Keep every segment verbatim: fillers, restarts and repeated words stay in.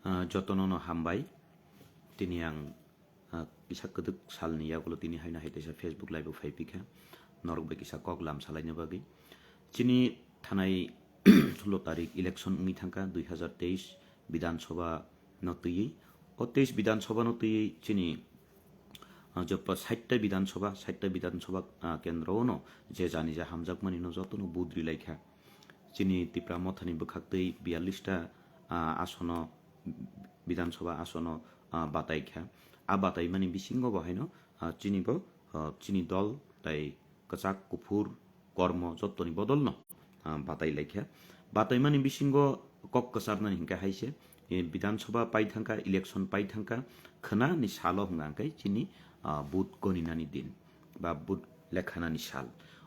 Ah, jotono no hambai. Tini ang, ah, kisa kwdwk salni yagulo tini haino hai teisa Facebook live o phai pikha. Norok bai kisa kok lam salaina bagwi. Chini thanai sulo tarik election wngwi thangkha dui hazar teis Bidhan Sabha no twiwi. O teis Bidhan Sabha no twiwi chini, ah, joto sait ta Bidhan Sabha, sait ta Bidhan Sabha, ah, kendro no je jani ja hamjakmani no jotono budri laikha. Chini Tipra Mothani bwkhaktwi biyallis ta, ah, asono, Bidhan Sabha asono, ah, batai kha. A bataimani bisingo bo haino, ah, chini bo, ah, chini dol tai kwchak kuphur kormo jottoni bodolno, ah, batai lai kha. Bataimani bisingo kok kwcharnani hinkhe hai se, eh, Bidhan Sabha pai thangkha, election pai thangkha, khwnani salo hwnka hinkhe chini, ah, vote goninani din ba vote lekhanani sal.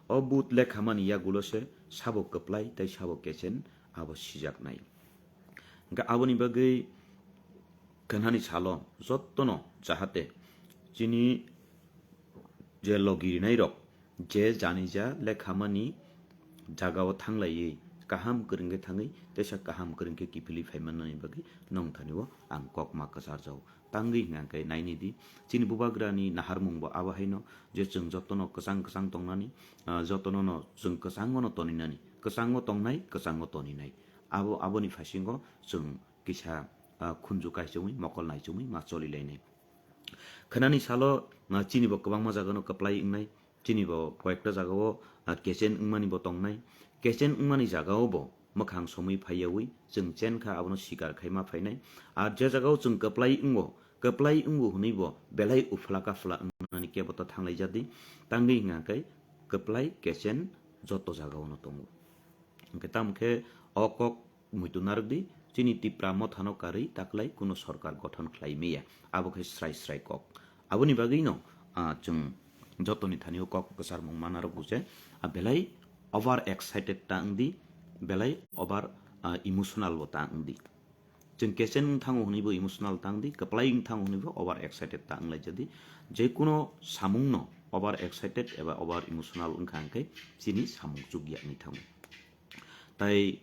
O vote lekhamani yagulo se sabo kwplai tei sabo kechen abo sijaknai. Hwnkhe aboni bagwi khwnani salo jottono jahate chini je logi rinairok je jani ja lekhamani jagao thanglaiwi kaham kwrwngkhe thangwi teisa kaham kwrwngkhe kiphilwi phaimannani bagwi nongthani o ang kokma kwcharjao. Tangwi hwnka khe naini di, chini bubagrani naharmung bo abo haino je chwng jotono kwchang kwchang tongnani, ah, jotono no chwng kwchango no toninani, kwchango tongnai, kwchango toninai. Abo, aboni phasingo chwng kisa, ah, khunju kaichomwi, mokol naichomwi ma choli lainai. Khwnani salo, ah, chini bo kwbangma jagano kwplai wngnai, chini bo koyekta jagao, ah, kechen wngmani bo tongnai. Kechen wngmani jagao bo mwkhang somwi phaiyawi chwng chen kha abono sikar khai ma phainai. Ar je jagao chwng kwplai wngo, kwplai wngo hwnwi bo belai uphla kaphla wngnani kebo ta thanglai jadi. Tangwi hwnka khe kwplai kechen joto jagaono tongo. Hwnkhe tamo khe o kok muitu narwk di, chini Tipra Mothano karwi taklai kuno sorkar gothon khlai maya. Abo khe srai srai kok. Aboni bagwino, ah, chwng jotoni thani o kok kwcharmung ma narwkgo je, ah, belai over excited ta wng di, belai over, ah, emotional bo ta wng di. Chwng kechen wng thango hwnwi bo emotional ta wng di, kwplai wng thango hwnwi bo over excited ta wng lai jadi. Je kuno samungno over excited eba over emotional wngkha hwnkhe chini samung chukya wngwi thango. Tai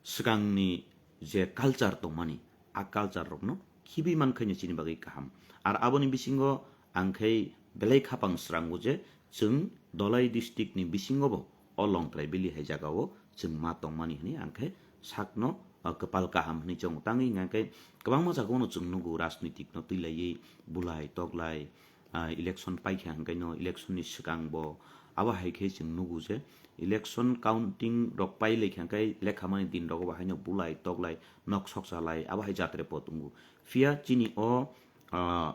swkangni je culture tongmani, a culture rokno khibi mankhaino chini bagwi kaham. Ar aboni bisingo ang khai belai khapang srango je chwng Dholai district ni bisingo bo o Longtrai Valley hai jagao chwng ma tongmani hwnwi ang khe sakno, ah, kwpal kaham hwnwi chongo. Tangwi hwnka khe kwbangma jagao no chwng nugo rajnitik no twilaiwi bulai toklai, ah, election paikha hwnkhe no election ni swkang bo abo hai khe chwng nugo je election counting rok pai laikha hwnkhe lekhamani din rogo bo haino bulai toklai nok soksa lai abo hai jatre pot wngo. Phiya chini o, ah,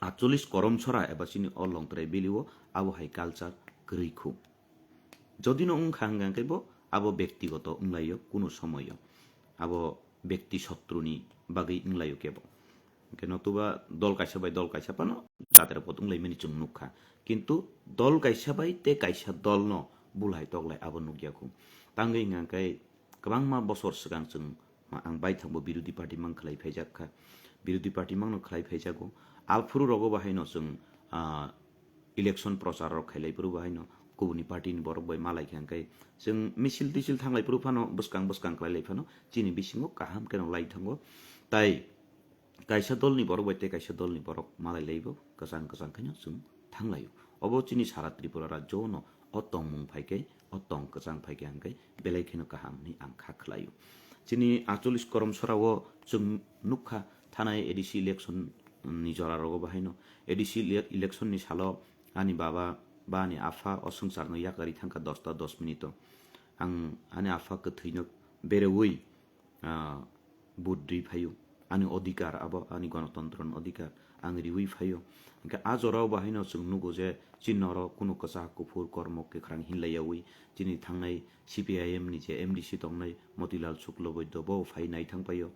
atchollis Koromsora eba chini o Longtrai Valley o abo hai culture kwrwi khu. Jodi no wngkha hwnkha hwnkhe bo abo bektigoto wnglaio kuno somoyo. Abo bekti sotruni bagwi wnglaio kebo. Hwnkhe notuba dol kaisa bai dol kaisa phano jatra pot wnglaimani chwng nukha. Kintu dol kaisa bai tei kaisa dolno bulai toklai abo nukya khu. Tangwi hwnka khe kwbangma bosor swkang chwng ma-, ang baithangbo birodhi party mang khlai phaijak kha. Birodhi party mangno khlai phaijago. Aphuru rogo bo haino chwng, ah, election prochar rok khailai phuru bo haino kubuni party ni borok bai malai kha hwnkhe chwng misil tisil thanglai phuru phano bwskang bwskang khlai lai phano chini bisingo kaham khe no lai thango. Tai kaisa dol ni borok bai tei kaisa dol ni borok malai lai bo kwchang kwchang khe no chwng thanglaio. Obo chini sara Tripura rajyo no o tongmung phai khe, o tong kwchang phai khe hwnkhe belai kheno kaham hwnwi ang kha khlaio. Chini atchollis Koromsora o chwng nukha thanai A D C election ni jora rogo bo haino A D C ele-, election ni salo ani baba ba ani apha o swngcharno yakarwi thangkha dos ta dos minute o. Ang ani apha kwthwino bereui, ah, vote rwi phaio. Ani odhikar abo, ani gonotontro ni odhikar, ang riui phaio. Hwnkhe a jorao bo haino chwng nugo je chini oro kunu kwchak kuphur kormo kwkhrang hinlaiyaui chini thangnai C P I M ni je M D C tongnai Motilal Shukla Baidya bo phai naithang paio.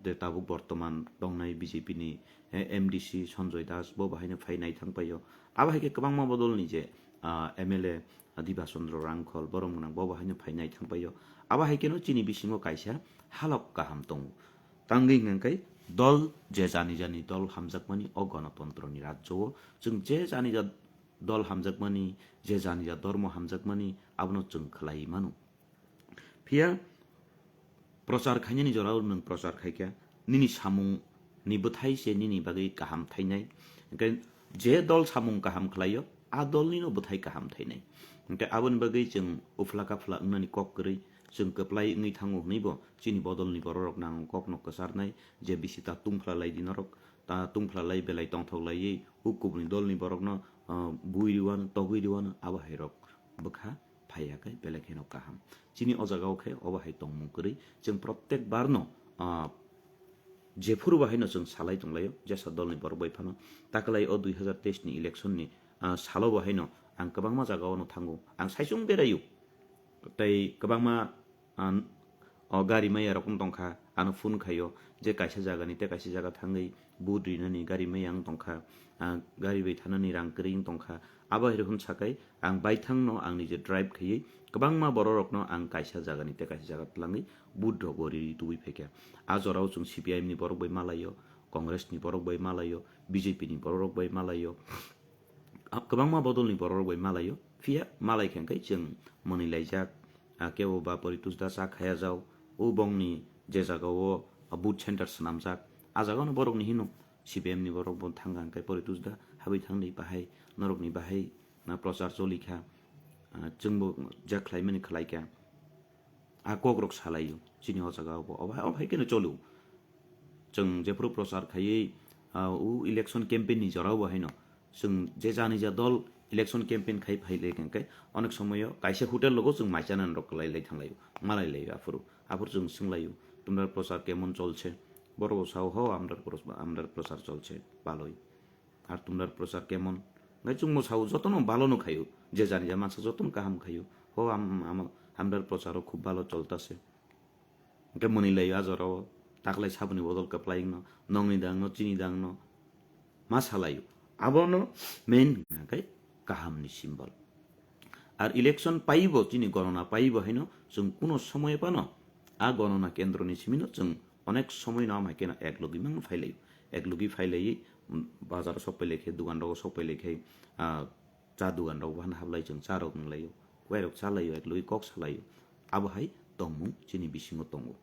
Tei tabuk bortoman tongnai B J P ni, eh, M D C Sanjoy Das bo bo haino phai naithang paio. Abo hai khe kwbangma bodol ni je, ah, M L A Diba Chandra Rangkhol, borom gwnang bo bo haino phai naithang paio. Abo hai kheno chini bisingo kaisa halok kaham tongo. Tangwi hwnkhe dol je jani jani dol hamjakmani o gonotontro ni rajyo o chwng je jani ja dol hamjakmani, je jani ja dormo hamjakmani abono chwng khlai mano. Phiya prochar khainani jorao nwng prochar khaikha, nini samung ni bwthai se nini bagwi kaham thainai. Hwnkhe je dol samung kaham khlaio, a dol nino bwthai kaham thainai. Hwnkhe aboni bagwi chwng uphla kaphla wngnani kok kwrwi, chwng kwplai wngwi thango hwnwibo chini bodolni bororok nang kokno kwcharnai, je bisi ta tungphla lai di norok, ta tungphla lai belai tongthok laiwi, o kubuni dolni borokno, ah, bui rwano, togwi rwano, abo hai rok bwkha phaiya khe belai kheno kaham. Chini o jaga o khe obo hai tongmung kwrwi, chwng protek bar no, ah, jephuru bo haino chwng salai tonglaio, jesa dolni borok bai phano. Taklai o dui hazar teis ni election ni, ah, salo bo haino ang kwbangma jaga o no thango, ang saichung beraio. Tei kwbangma, ah, o gari maya rok wng tongkha, ano phone khaio je kaisa jagani tei kaisa jaga thangwi vote rinani gari maya wng tongkha, ah, gari bai thanani rang kwrwi wng tongkha. Abo hai rw hwn sakai ang baithang no ang nije drive khaiwi kwbangma borok rokno ang kaisa jagani tei kaisa jaga twlangwi vote rok bo riri tubui phaikha. A jorao chwng C P I M ni borok bai malaio, Congress ni borok bai malaio, B J P ni borok rok bai malaio. Ah, kwbangma bodolni bororok bai malaio, phiya malai khe hwnkhe chwng mwnwi laijak, ah, kebo ba Poritus da cha khaya jao, o bongni je jaga o, ah, boot center swnamjak, a jaga no borokni hino C P M ni borok bo thangkha hwnkhe Poritus da habwi thangdi bahai norokni bahai, ah, prochar choli kha, ah, chwngbo je khlaimani khlai kha. A kok rok salaio chini o jaga o bo. Obo hai, obo hai khe no cholo. Chwng jephuru prochar khaiwi, ah, o election campaign ni jora o bo haino. Chwng je jani ja dol election campaign khai phai le hwnkhe onek somoyo kaisa hotel rogo chwng mai chanani rok kwlai lai thanglaio, malai laio aphuru. Aphuru chwng swnglaio, "Tumrar prochar kemon cholche?" Borok bo sao, "Ho, amrar pros-, amrar prochar cholche, baloi." Ar tumrar prochar kemon? Hwnkhe chwngbo sao, jotono balono khaio. Je jani ja mansa jotono kaham khaio. Ho, am-, am-, amrar procharo khub balo choltase. Hwnkhe mwnwi laio a jorao. Taklai saboni bodol kwplai wngno, nokni dangno, chini dangno ma salaio. Abono main hwnkhe kahamni symbol. Ar election paibo, chini gorona paibo haino chwng kuno somoy phano a gorona kendroni simino chwng onek somoy no amai keno ek logi mang phailaio. Ek logi phailaio, mm, bazar o sok pailai khe, dugan rogo sok pailai khe, ah, cha dugan rogo bo hano hablai chwng cha rok wnglaio, kwai rok cha laio, ek logi kok salaio. Abo hai tongmung chini bisingo tongo.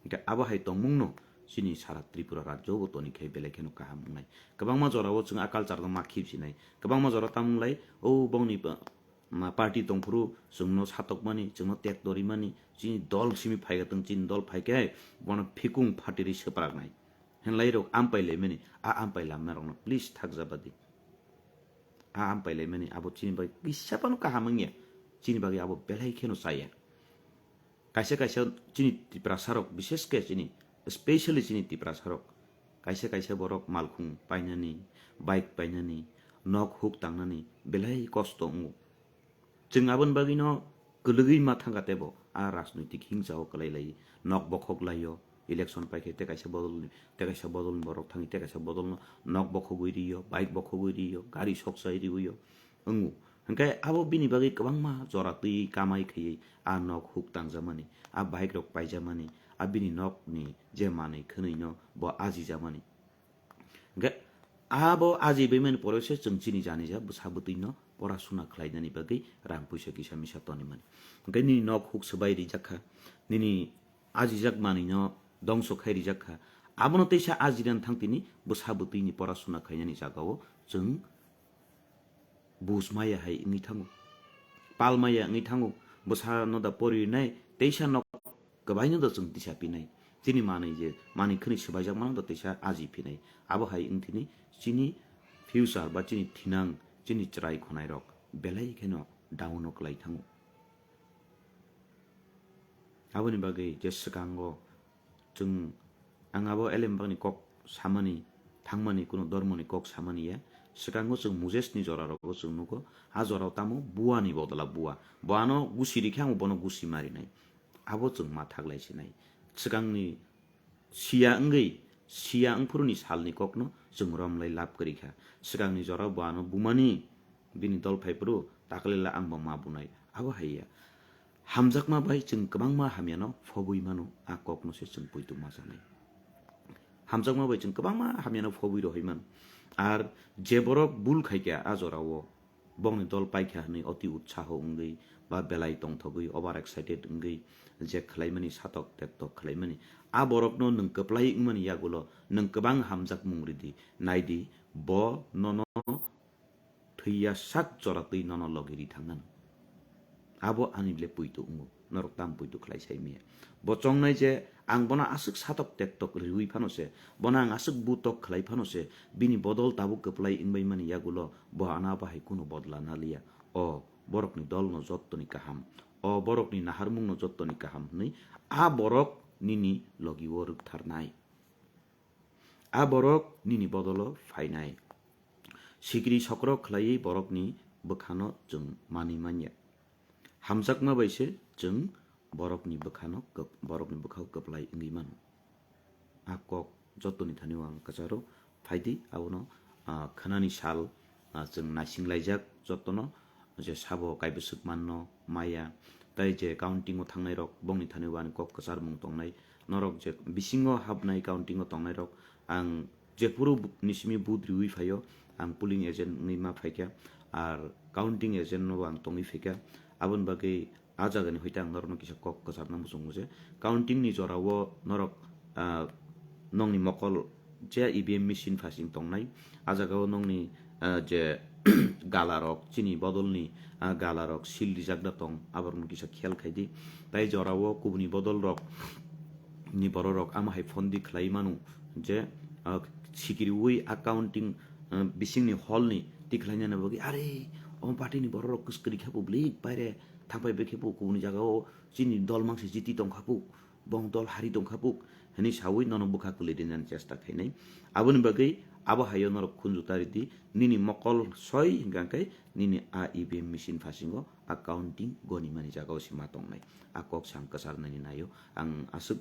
Hwnkhe abo hai tongmung no chini sara Tripura rajyo bo toni khe belai kheno kaham wngnai. Kwbangma jora o chwng a culture no ma khibsinai. Kwbangma jora tamo wnglai, o bongni pa-, ma party tongphuru chwngno satokmani, chwngno tek torimani, chini dol simi phaikha tong, chini dol phaikhe bono phikung phatiri swpraknai. Hinlai rok ampai laimani, a ampai lamna rokno please thakjabadi. A ampai laimani abo chini bagwi kisa phano kaham wngya, chini bagwi abo belai kheno chaya. Kaisa kaisa chini Tiprasa rok, bishesh khe chini, specially chini Tiprasa rok, kaisa kaisa borok malkhung painani, bike painani, nok huk tangnani belai kosto wngo. Chwng aboni bagwino kwlwgwi ma thangkha teibo a rajnoitik hingsa o kwlai lai, nok bokhok laio, election paikhe tei kaisa bodolni, tei kaisa bodolni borok thangwi tei kaisa bodolno nok bokhogwi rio, bike bokhogwi rio, gari sokchai riwio wngo. Hwnkhe abo bini bagwi kwbangma jora twi kamai khaiwi a nok huk tangjamani, a bike rok paijamani, a bini nokni je manwi khwnwino bo ajijamani. Hwnkhe abo ajibaimani pore se chwng chini janija bwsa bwtwino pora suna khlainani bagwi rang puisa kisa misa tonimani. Hwnkhe nini nok huk swbai rijak kha, nini ajijak manwino dongso khai rijak kha. Abono teisa ajirani thang tini bwsa bwtwini pora suna khainani jagao chwng bus maya hai wngwi thango, pal maya wngwi thango. Bwsano da porinai, teisa nok kwbaino da chwng tisa pinai. Chini manwi je, manwi khwnwi swbaijak mano da teisa aji phinai. Abo hai wng thini chini future ba chini thinang, chini chwrai khonai rok belai kheno down o kwlai thango. Aboni bagwi je swkango chwng, ang abo elembakni kok samani, thangmani, kuno dormoni kok samani ya. Swkango chwng Moses ni jora rogo chwng nugo, a jorao tamo buani bodola bua. Bo ano gusi rikhe ang bono gusi marinai. Abo chwng ma thaklai sinai. Swkangni siya wngwi, siya wngphuruni salni kokno chwng romlai lab kwrwi kha. Swkangni jorao bo ano bumani, bini dol phaiphuru, taklai la ang bo ma bunai. Abo hai ya. Hamjakma bai chwng kwbangma hamyano phobwi mano, a kokno se chwng poito ma sanai. Hamjakma bai chwng kwbangma hamyano phobwi rohoi mano. Ar je borok bul khaikha a jorao, bongni dol paikha hwnwi oti utsaho wngwi ba belai tongthogwi over excited wngwi je khwlaimani satok tektok khwlaimani, a borokno nwng kwplai wngmani yagulo nwng kwbang hamjakmung ridi, naidi bo nono thwiya sak jora twi nono logi ri thangnani. Abo ani le puitu wngo, norok tam puitu khlai sai miya. Bo chongnai je ang bono aswk satok tektok riwi phano se, bono ang aswk butok khlai phano se, bini bodol tabuk kwplai wngbai mani yagulo bo ano abo hai kunu bodla na liya. O borokni dolno jottoni kaham, o borokni naharmungno jottoni kaham hwnwi a borok nini logi-o rwktharnai. A borok nini bodolo phainai. Sikri sokro khlaiwi borokni bwkhano chwng manwi manya. Hamjakma bai se chwng borokni bwkhano kwp-, borokni bwkhao kwplai wngwi mano. A kok jotoni thani o ang kwcharo phaidi, abono, ah, khwnani sal, ah, chwng naising laijak jotono, je sabo kaibwswk manno maya, tai je counting o thangnai rok bongni thani o ani kok kwcharmung tongnai, norok je bisingo hapnai counting o tongnai rok, ang jephuru bu-, nisimi booth riwi phaio, ang polling agent wngwi ma phaikha, ar counting agent no bo ang tongwi phaikha, aboni bagwi a jagani hoite ang norokno kisa kok kwcharna muchungo je, counting ni jorao norok, ah, nongni mokol je E V M machine phasing tongnai, a jagao nongni, ah, je galarok, chini bodolni, ah, galarok seal rijak da tong, aborokno kisa khiyal khaidi. Tai jorao kubuni bodolrok ni bororok ama hai phondi khlai manu je, ah, sikiriwi a counting, ah, bisingni hall ni tikhlainani bagwi, "Are, omo party ni bororok kwskwrwi khe public baire thangpai bai khe bo kubuni jagao chini dol mangsi jiti tongkha puk, bong dol hari tongkha puk," hwnwi sawi nono bwkha kwlwi rinani chesta khainai. Aboni bagwi abo haio norok khunju ta ridi, nini mokol soi hwnkha khe nini a E V M machine phasingo a counting gonimani jagao se ma tongnai. A kok se ang kwcharnani naio. Ang aswk,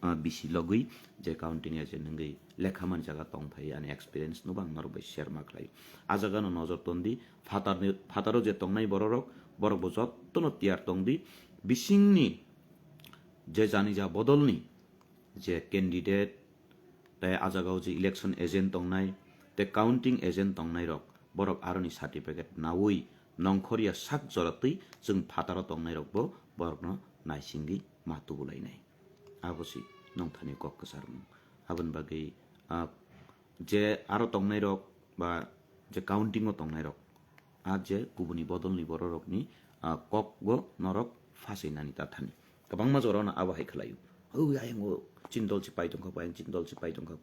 ah, bisi logwi je counting agent wngwi lekha mani jaga tong phai ani experience no bo ang norok bai share ma khlai. A jaga no nojor ton di, phatar ni, phataro je tongnai bororok, borok bo jotto no tiyar tong di. Bisingni je jani ja bodolni je candidate, tai a jagao je election agent tongnai, tei counting agent tongnai rok, borok aroni certificate naui nongkhorya sak jora twi chwng phataro tongnai rok bo borokno naisingwi ma tubulainai. Abo se nongthani kok kwcharmung. Aboni bagwi, ah, je aro tongnai rok ba je counting o tongnai rok, a je kubuni bodolni bororokni, ah, kok go norok phasainani ta thani. Kwbangma jorao no abo hai khlaio. "Oi, ayang o chini dol se pai tongkha, ayang chini dol se pai tongkha,"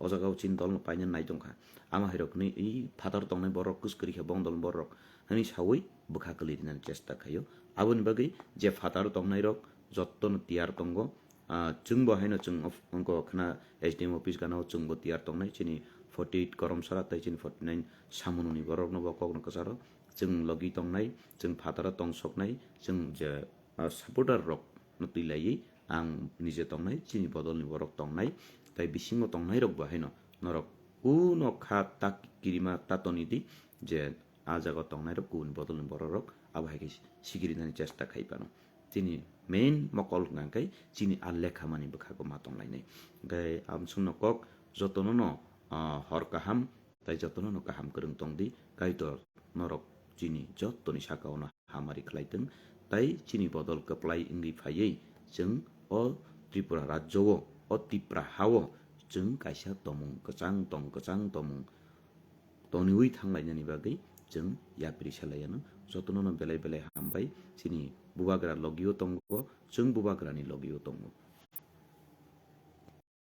o jaga o chini dol no paina nai tongkha. Ama hai rokni i phatar tongnai borok kwskwrwi khe bong dol borok hwnwi sawi bwkha kwlwi rinani chesta khaio. Aboni bagwi je phatar tongnai rok jotto no tiyar tongo, ah, chwng bo haino chwng of-, wngkha khna S D M office gana o chwng bo tiyar tongnai chini forty eight Koromsara tei chini forty nine Samununi borok no bo kok no kwcharo chwng logi tongnai, chwng phataro tong soknai, chwng je, ah, supporter rok no twi laiwi ang nije tongnai, chini bodol ni borok tongnai, tai bisingo tongnai rok bo haino norok kuno kha ta kirima ta toni di je a jaga tongnai rok kubun bodol ni borok rok abo hai khe sikiri nani chesta khai phano. Chini main mokol hwnkha khe chini a lekha mani bwkhago ma tonglainai. Hwnkhe amsongno kok jotono no, ah, hor kaham tai jotono no kaham kwrwng tong di. Kaitor norok chini jotoni saka-o no hamari khlai tong tai chini bodol kwplai wngwi phaiwi chwng o Tripura rajyo-o, o Tipra ha-o chwng kaisa tomung kwchang tong, kwchang tomung toniwi thanglainani bagwi chwng yapri salaiano. Jotono no belai belai hambai. Chini bubagra logio tongo, chwng bubagrani logio tongo.